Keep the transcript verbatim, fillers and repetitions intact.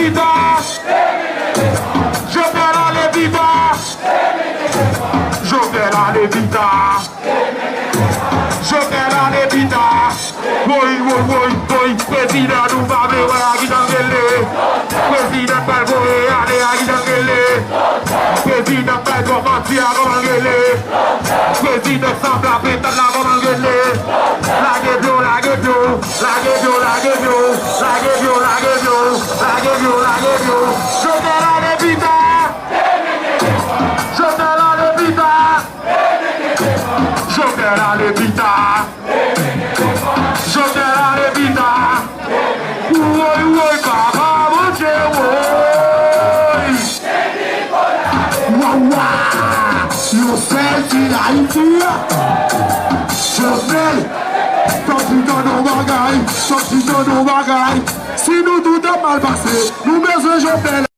pita. Jovenel ale pita. Jovenel ale pita. Jovenel ale pita. Woy, woy, woy, woy. Prezidan nou pa vle wè a, ki jan l rele. Prezidan pral voye ale a, ki jan l rele. Prezidan pral kòmanse a, kòman l rele. Prezidan sanble ap etan la, kòman l rele. Lage byo, lage byo. Lage byo, lage byo, lage byo, lage byo, lage byo, lage byo. Jovenel ale pita. Jovenel ale pita. Jovenel ale pita. Jovenel ale pita. Woy, woy, papa Bondye, woy. Wa, wa. Yon sèl ti Ayiti. Jovenel. Fòk di tande yon bagay, fòk di tande yon bagay. Si nou tout ap mal pase, nou bezwen Jovenel.